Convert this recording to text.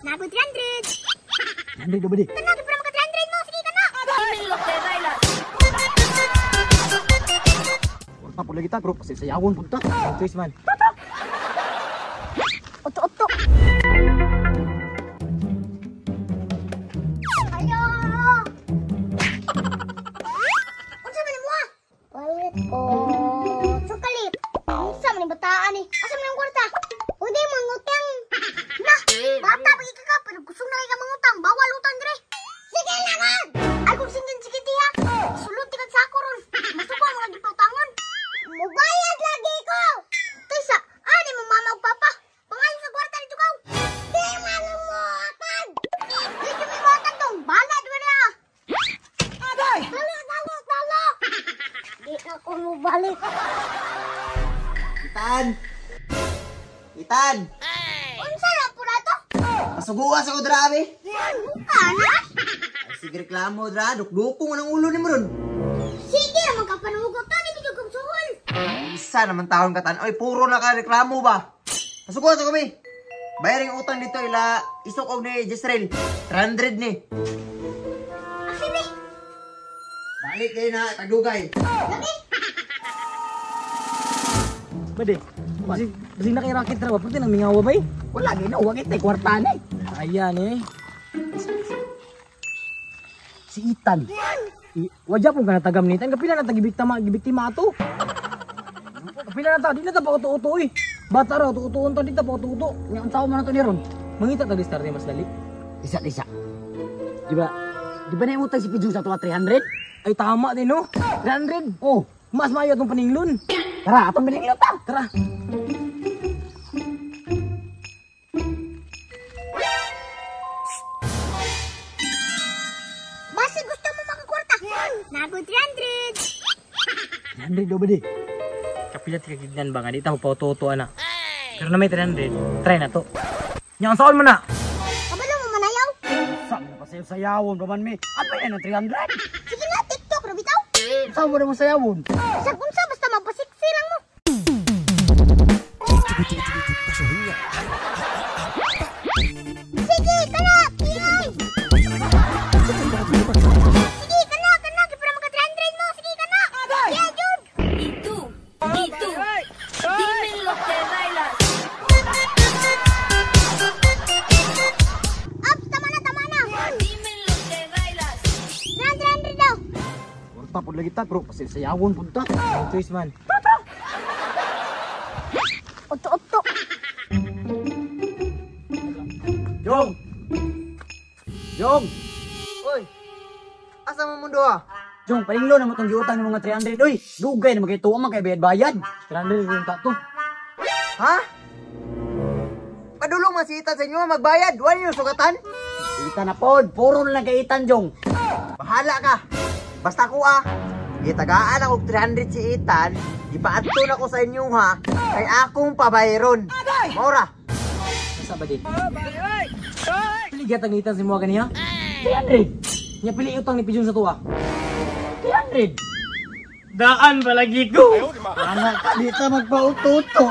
Nago 300. 300 do ba di? Kana para maka 300 mo. Sige kana. Kwarta po lagi ta bro, kasi sayawon punta. Twist man. Otto-otto. Ayo. Unsa man mo? Palit ko. Chocolate. Unsa man ni bataan ni? Asa man ang kwarta? Pwede mangutang. Na, bata pagi ka pero kusog na kay ka mangutang, bawal utang dire. Sige lang ah. Ay kung singin sige tiya. Sulod ti kag sako ron. Masuko ang mga gipautangon. Mubayad lagi ko. Taysa, ani mo mama ug papa. Pangayo sa kwarta dito kaw. Di man mo atag. Di kami mo atag dong. Bala di na. Agay. Dalo, dalo, dalo. Di ako mo balik. Itan! Itan! Unsa na po na to? Pasugua sa ko dra, abi. Ana? Ay, sige reklamo dra, dukdukong ang ulo ni mo ron. Sige naman ka panugot to, di bigyan kong suhol. Isa naman taon ka tan. Oy, puro na ka reklamo ba? Pasugua sa kami. Bayaring utang dito ila isok og ni Jezreel. 300 ni. Akin eh. Balik kayo na tagdugay. Lagi. Bade. Basig na kay racket ra ba? Pwede nang mingawa bay. Wala gina, wa kitay kwarta ni. Ayan eh. Si Itan. Wadya po ka natagam ni Itan. Kapila na ta gibiktima, gibiktima ato. Kapila na ta, di na ta pa uto-uto eh. Bata ra uto-utoon ta, di ta pa uto-uto. Nya unsa man na to ni ron? Mangita ta diskarte mas dali. Isa isa. Di ba? Di ba na utang si Pijong sa tuwa 300? Ay tama din no. 300. Oh, Mas maayo atong paninglon. tara atong bilinglon ta. Tara. Basi gusto mo makakwarta. Nago 300. 300 do ba di? Kapila ti kagignan ba nga di ta magpa-uto-uto ana. Pero na may 300, try na to. Nya ang saon mo na? Kabalo mo manayaw. Sa man pa sayo sayawon pa man mi. Ato yan ang 300. Sige na, TikTok ra bitaw. Sa mo na mo sayawon? Sa unsa basta magpasiksi lang mo. Sige, kana, kiyay. Sige, kana, kana, kay para maka 300 mo. Sige, kana. Kiyay, jud. Y tú, dime lo que bailas. Up, tama na, tama na. Dime lo que bailas. 300 daw. Kwarta po lagi ta bro, kasi sayawon punta. Twist man. Otto-otto. Jong! Jong! Oy! Asa mo mundo ah? Jong, palinglo na mo tong giutang ng mga 300. Uy, dugay na magkay tuwa man kay bayad-bayad. 300 yung ta to. Ha? Padulong man si Itan sa inyo magbayad. Wala niyo sugatan? Itan na pod, puro na lang kay Itan, Jong. Bahala ka. Basta ko ah. Gitagaan ako 300 si Itan. Ipaadto na ko sa inyo ha. Kay akong pabayron. Maura. Asa ba di? Pili gatag ni Itan si mga ganiya? 300. Nya pili utang ni Pijon sa tuwa. 300. Daan palagi ko. Anak ka, di ta magpaututo.